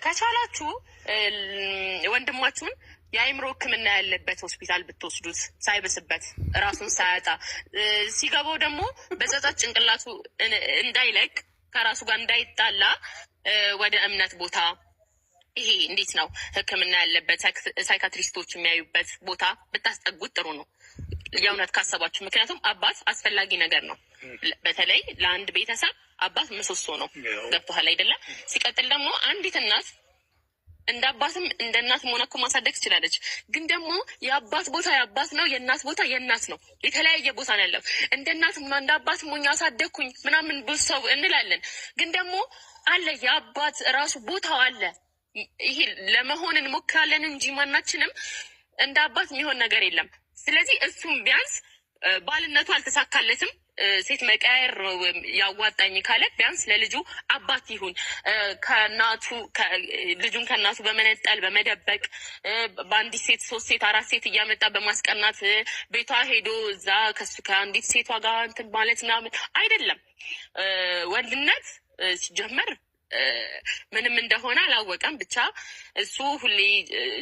ከቻላችሁ ወንድማችሁን የአእምሮ ሕክምና ያለበት ሆስፒታል ብትወስዱት፣ ሳይብስበት፣ ራሱን ሳያጣ፣ ሲገባው ደግሞ በጸጸት ጭንቅላቱ እንዳይለቅ፣ ከራሱ ጋር እንዳይጣላ፣ ወደ እምነት ቦታ፣ ይሄ እንዴት ነው፣ ሕክምና ያለበት፣ psychiatrist ኦች የሚያዩበት ቦታ ብታስጠጉት ጥሩ ነው። የእውነት ካሰባችሁ፣ ምክንያቱም አባት አስፈላጊ ነገር ነው። በተለይ ለአንድ ቤተሰብ አባት ምሰሶ ነው። ገብቶሃል አይደለም? ሲቀጥል ደግሞ አንዲት እናት እንደ አባትም እንደ እናት ሆና እኮ ማሳደግ ትችላለች። ግን ደግሞ የአባት ቦታ የአባት ነው፣ የእናት ቦታ የእናት ነው። የተለያየ ቦታ ነው ያለው። እንደ እናት እንደ አባት ሆኜ አሳደግኩኝ ምናምን ብዙ ሰው እንላለን። ግን ደግሞ አለ፣ የአባት ራሱ ቦታው አለ። ይሄ ለመሆን እንሞክራለን እንጂ ማናችንም እንደ አባት የሚሆን ነገር የለም። ስለዚህ እሱም ቢያንስ ባልነቱ አልተሳካለትም፣ ሴት መቀያየር ያዋጣኝ ካለ ቢያንስ ለልጁ አባት ይሁን። ከእናቱ ልጁን ከእናቱ በመነጠል፣ በመደበቅ፣ በአንዲት ሴት ሶስት ሴት አራት ሴት እያመጣ በማስቀናት፣ ቤቷ ሄዶ እዛ ከሱ ከአንዲት ሴቷ ጋር እንትን ማለት ምናምን አይደለም። ወንድነት ሲጀመር ምንም እንደሆነ አላወቀም። ብቻ እሱ ሁሌ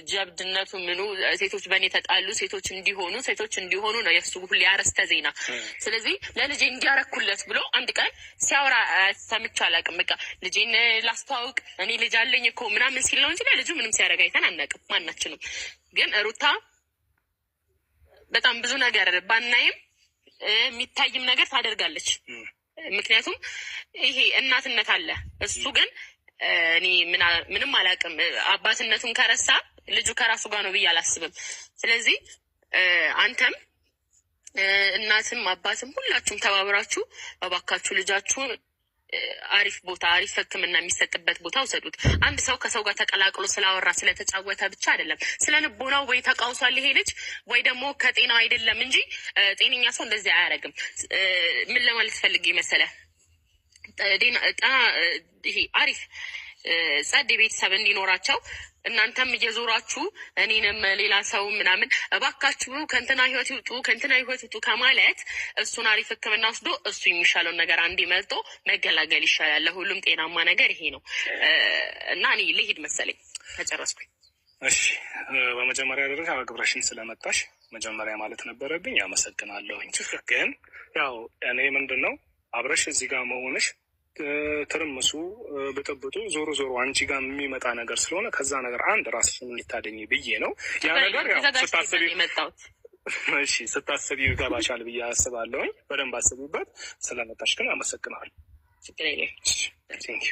ጀብድነቱ ምኑ ሴቶች በእኔ ተጣሉ፣ ሴቶች እንዲሆኑ፣ ሴቶች እንዲሆኑ ነው የእሱ ሁሌ አርዕስተ ዜና። ስለዚህ ለልጄ እንዲያረኩለት ብሎ አንድ ቀን ሲያወራ ሰምቼ አላውቅም። በቃ ልጄን ላስተዋውቅ፣ እኔ ልጅ አለኝ እኮ ምናምን ሲል ነው እንጂ ለልጁ ምንም ሲያደርግ አይተን አናውቅም ማናችንም። ግን ሩታ በጣም ብዙ ነገር ባናይም የሚታይም ነገር ታደርጋለች። ምክንያቱም ይሄ እናትነት አለ። እሱ ግን እኔ ምንም አላውቅም። አባትነቱን ከረሳ ልጁ ከራሱ ጋር ነው ብዬ አላስብም። ስለዚህ አንተም እናትም አባትም ሁላችሁም ተባብራችሁ እባካችሁ ልጃችሁን አሪፍ ቦታ፣ አሪፍ ሕክምና የሚሰጥበት ቦታ ውሰዱት። አንድ ሰው ከሰው ጋር ተቀላቅሎ ስላወራ፣ ስለተጫወተ ብቻ አይደለም። ስነ ልቦናው ወይ ተቃውሷል ይሄ ልጅ ወይ ደግሞ ከጤናው አይደለም እንጂ ጤነኛ ሰው እንደዚህ አያደርግም። ምን ለማለት ፈልጌ መሰለህ? ይሄ አሪፍ ጸድ ቤተሰብ እንዲኖራቸው እናንተም እየዞራችሁ እኔንም ሌላ ሰው ምናምን እባካችሁ ከእንትና ህይወት ይውጡ፣ ከእንትና ህይወት ይውጡ ከማለት እሱን አሪፍ ሕክምና ወስዶ እሱ የሚሻለውን ነገር አንድ መርጦ መገላገል ይሻላል። ለሁሉም ጤናማ ነገር ይሄ ነው እና እኔ ልሂድ መሰለኝ፣ ከጨረስኩኝ። እሺ፣ በመጀመሪያ ደረጃ አክብረሽኝ ስለመጣሽ መጀመሪያ ማለት ነበረብኝ፣ አመሰግናለሁኝ። ግን ያው እኔ ምንድን ነው፣ አብረሽ እዚህ ጋር መሆንሽ ትርምሱ ብጥብጡ ዞሮ ዞሮ አንቺ ጋር የሚመጣ ነገር ስለሆነ ከዛ ነገር አንድ ራስሽን እንድታደኝ ብዬ ነው። ያ ነገር ያው ስታስቢ የመጣሁት። እሺ፣ ስታስቢ ይገባሻል ብዬ አስባለሁኝ። በደንብ አስቢበት። ስለመጣሽ ግን አመሰግናለሁ። ችግር የለም። Thank you.